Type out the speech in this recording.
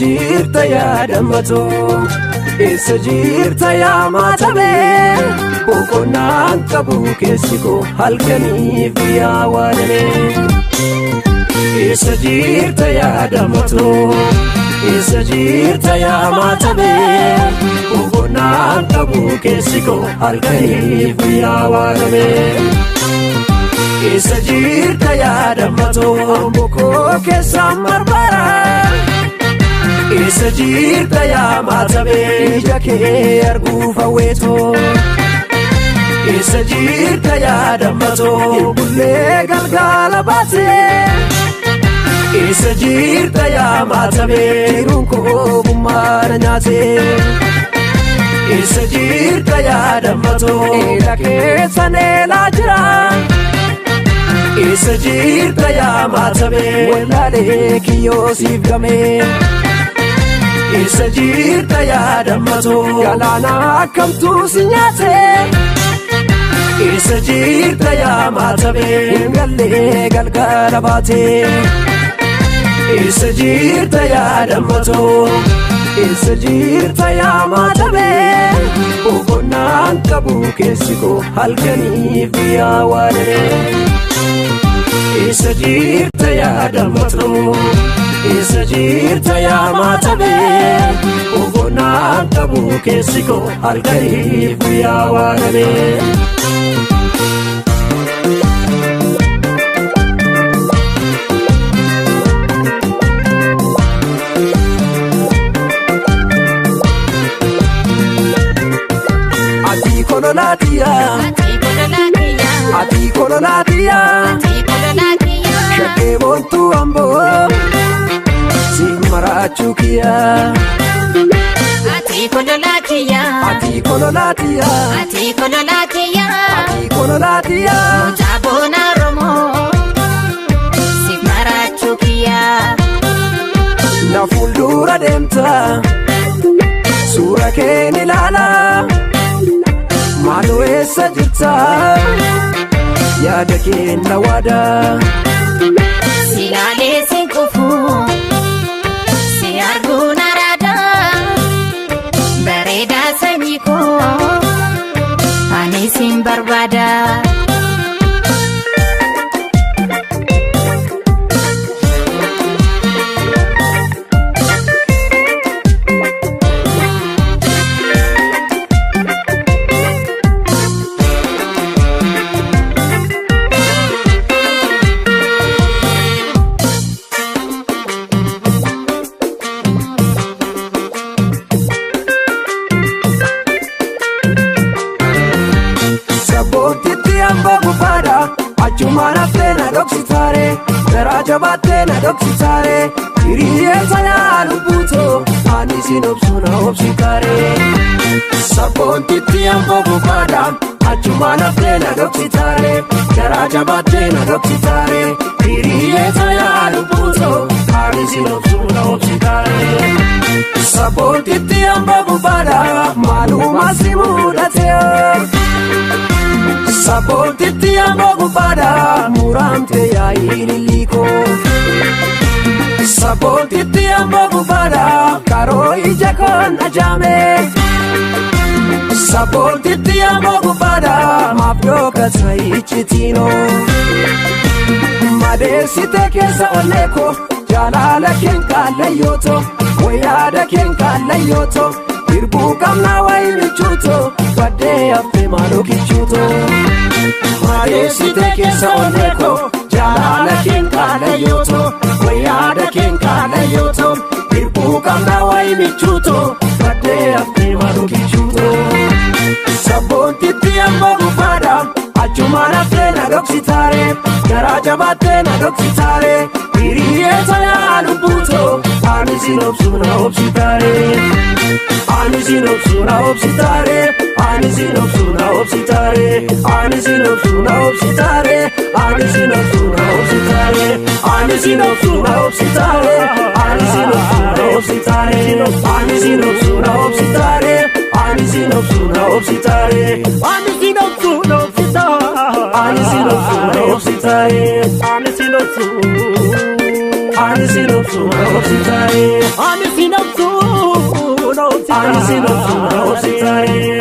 Jirta yaa dammatoo, eessa jirta yaa maatamee? Boqonnaan qabu keessi koo halkaniif guyyaa waadamee. Eessa jirta yaa dammatoo, eessa jirta yaa maatamee? Boqonnaan qabu keessi koo halkaniif guyyaa waadamee. Eessa jirta yaa dammatoo, bokkoo keessaan marmara. Eessa jirta yaa maatamee, ija kee arguuf hawweetoo. Eessa jirta yaa dammatoo, bullee galgala baatee. Eessa jirta yaa maatamee, jiruun koo gummaana nyaatee. Eessa jirta yaa dammatoo, eela keessa neelaa jira. Eessa jirta yaa maatamee, wallaalee kiyyoo siif gamee. Eessa jirta yaa dammatoo, galaana akkamtuu si nyaate. Eessa jirta yaa maatamee, hin gallee galgala baatee. Eessa jirta yaa dammatoo, eessa jirta yaa maatamee? Boqonnaan qabu keessi koo halkaniif guyyaa waadamee. Eessa jirta yaa dammatoo, eessa jirta yaa maatamee? Boqonnaan qabu keessi koo halkaniif guyyaa waadamee. Ati kololaatiyaa, ati kololaatiyaa, shakkee boontuu amboo si maraachuu kiyyaa. Ati kololaatiyaa, Ati kololaatiyaa, ati kololaatiyaa, ati kololaatiyaa, mucaa boona Oromoo si maraachuu kiyyaa. Na fuuldura deemta suura keen ilaala, maaloo eessa jirta, yaada keen na waada. Si laalee sin kufu, si arguun araada, bareedaa sanyii koo ani sin barbaada. Sabboontitti hamba gubbaadha, achumaan haftee na dhoksitaare, garaa jabaattee na dhoksitaare, hiriyyee sanaa lubbuutoo ani sin obsu na obsitaare. Sabboontitti hamba gubbaadha, achumaan haftee na dhoksitaare, garaa jabaattee na dhoksitaare, hiriyyee sanaa lubbuutoo ani sin obsu na obsitaare. Sabboontitti hamba gubbaadha, maaluma si mudate. Sabboontitti hamba gubbaadha, muramte yaa'ii lilliikoo. Sabboontitti hamba gubbaadha, karoo ija koon ajaame. Sabboontitti hamba gubbaadha, maaf dhokata icciitiinoo. Madeessite keessa onnee koo, jaalala keen kaallayyooto, wayyaada keen kaallayyooto, hirbuu qabnaa wayii michuuto, baddee haftee maaloo kichuuto. Madeessite keessa onnee koo, jaalala keen kaallayyooto, wayyaada keen kaallayyooto, hirbuu qabnaa wayii michuuto, baddee haftee maaloo kichuuto. Sabboontitti hamba gubbaadha, achumaan haftee na dhoksitaare, garaa jabaattee na dhoksitaare, hiriyyee sanaa lubbuutoo ani sin obsu na obsitaare. Ani sin obsu na obsitaare, ani sin obsu na obsitaare, ani sin obsu na obsitaare, ani sin obsu na obsitaare, ani sin obsu na obsitaare, ani sin obsu na obsitaare, ani sin obsu na obsitaare, ani sin obsu na obsitaare, Ani sin obsu na obsitaare. Ani sin obsu na obsitaare, Ani sin obsu. Ani Ani sin obsu na obsitaare. Ani sin obsu na obsitaare. Ani sin obsu na obsitaare.